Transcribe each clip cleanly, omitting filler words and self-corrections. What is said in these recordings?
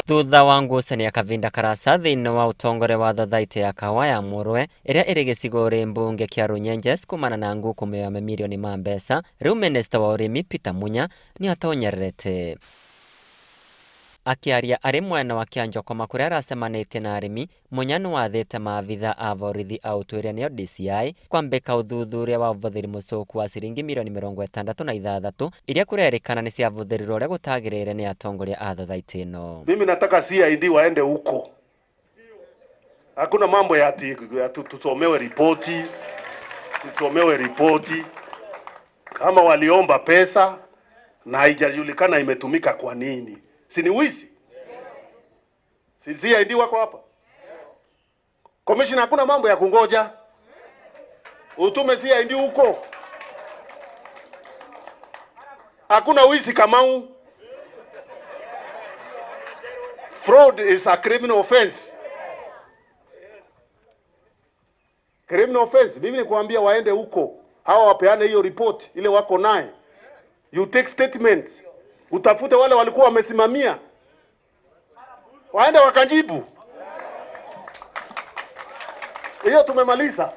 Thutha wa ngucanio ya kavinda karasa thiini wa utongoria wa thothaitĩ ya kahawa ya Mũrwe ĩrĩa ĩrĩ gĩcigo rĩ mbunge kĩa Runyenjes kumana na ngukumio ya mamirioni ma mbeca, rĩu minista wa ũrĩmi Peter Munya nĩ atonyererete. Akĩaria arĩ mwena wa Kĩanjokoma kũrĩa aracemanĩtie na arĩmi, Munya nĩwathĩte maabitha a borithi a ũtuĩria nĩo DCI kwambĩka ũthuthuria wa ũbũthĩri mũcũku wa ciringi mirioni 66 iria kũrerĩkana nĩciabũthĩrirwo ũrĩa gũtagĩrĩire nĩ atongoria a thothaitĩ ĩno. Mimi nataka CID waende huko. Hakuna mambo ya ati ya tusomewe ripoti, tusomewe ripoti. Kama waliomba pesa na haijajulikana imetumika kwa nini, si ni wizi? Si CID wako hapa? Commissioner, hakuna mambo ya kungoja, utume CID huko. Hakuna wizi Kamau. Fraud is a criminal offense. Criminal offense. Mimi nikuambia waende huko, hawa wapeane hiyo report ile wako naye. You take statements. Utafute wale walikuwa wamesimamia, waende wakajibu. Hiyo tumemaliza.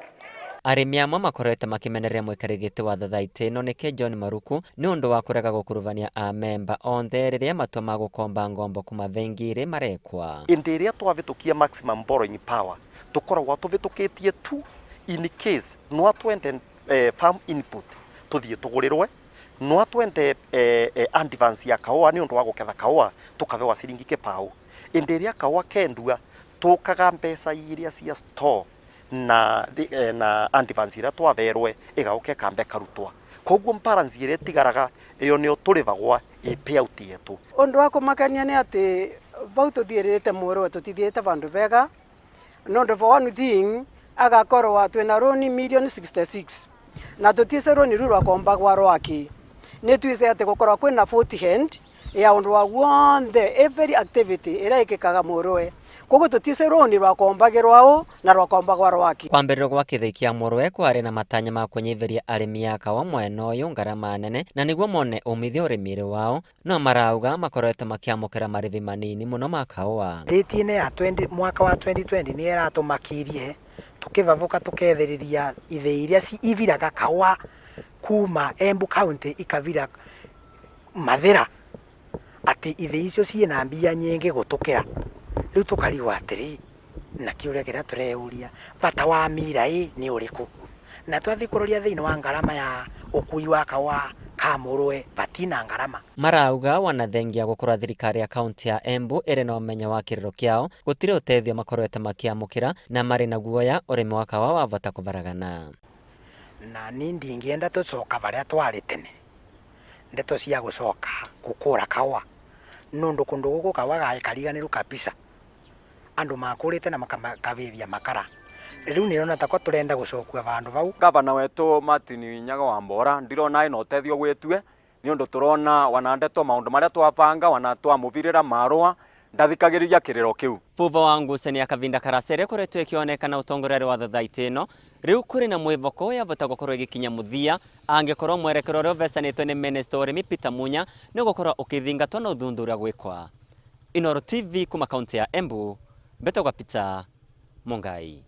Arĩmi amwe makoretwo makĩmenereria mũikarĩri gĩtĩ wa thothaitĩ ĩno nĩkĩ John Maruku nĩ ũndũ wa kũrega gũkuruvania amemba onthe rĩrĩa matua ma gũkomba ngombo kuma bengi-rĩ marekwa. Ĩndĩ ĩrĩa twavĩtũkia maximum borrowing power tũkoragwo tũvĩtũkĩtie tu in case no twende farm input tũthiĩ tũgũrĩrwe, no twende advance ya kahũa nĩ ũndũ wa gũketha kahũa tũkabewa ciringi kĩbaũ. Ĩndĩ ĩrĩa kahũa kendua tũkaga mbeca iria cia store na advance iria twaberwe ĩgaũka ĩkambe karutwa, koguo balance ĩrĩa ĩtigaraga ĩyo nĩyo tũrĩbagwa ĩ payout yetu. Ũndũ wa kũmakania nĩ atĩ vau tũthiĩrĩte mũrũwe tũtithiĩte vandũ vega nondu for one thing agakorwa twina roni million 66 na tutice roni ruru rwakombagwa rwaki ni twise ati gukorwa kwina 40 hand ya undu wa wonthe every activity ira ikikaga muruwe, koguo tutice roni rwakombagirwa u na rwakombagwa rwaki. Kwambĩrĩrio gwa kĩthĩi kĩa Mũrwe kwarĩ na matanya ma kũnyihĩria arĩmi a kawa mwena ũyũ ngarama nene na nĩguo mone umithio ũrĩmi-inĩ wao, no marauga makoretwo makĩamũkĩra marĩhi manini mũno ma kahũa. Rĩti-inĩ ya 20 mwaka wa 2020 nĩ ĩratũmakirie tũkĩbabuka tũkethĩrĩria ithĩi iria ibiraga kahũa kuma Embu County ikabira Mathĩra, atĩ ithĩi icio ciĩna mbia nyingĩ gũtũkĩra. Rĩu tũkarigwo atĩrĩ, na kĩũria kĩrĩa tũreyũria, bata wa mira ĩ nĩ ũrĩkũ? Na twathiĩ kũroria thĩinĩ wa ngarama ya ũkui wa kahũa ka Mũrũe batina ngarama. Marauga wanathengia gũkorwo thirikari ya kaunti ya Embu ĩrĩ na ũmenyo wa kĩrĩro kĩao, gũtirĩ ũteithio makoretwo makĩamũkĩra na marĩ na guoya ũrĩmi wa kahũa wavota kũbaragana. Na niĩ ndingĩenda tũcoka barĩa twarĩ tene, ndeto cia gũcoka gũkũra kahũa nũndũ kũndũ gũkũ kahũa gagĩkariganĩru kabisa, andũ makũrĩte na makavĩvia makara, rĩu nĩrona takwa tũrenda gũcokua vandũ vau. Gavana wetu Martin Nyaga wa Mbora ndirona ena ũtethio gwĩtue nĩ ũndũ tũrona wana ndeto maũndũ marĩa twabanga wana twamũvirĩra marũa ndathikagĩrĩria kĩrĩro kĩu. Vuva wa ngucanio ya kavinda karasa ĩrĩa ĩkoretwo ĩkĩonekana ũtongoria wa thothaitĩ ĩno rĩu kũrĩ na mwĩvoko yavota gũkorwo ĩgĩkinya mũthia angĩkorwo mwerekero ũrĩa ũvecanĩtwo nĩ Minister wa ũrĩmi Peter Munya nĩ ũgũkorwo ũkĩthingatwo na ũthuthuria gwĩkwa. Inooro TV kuma kaunti ya Embu, mbetagwa Peter Mungai.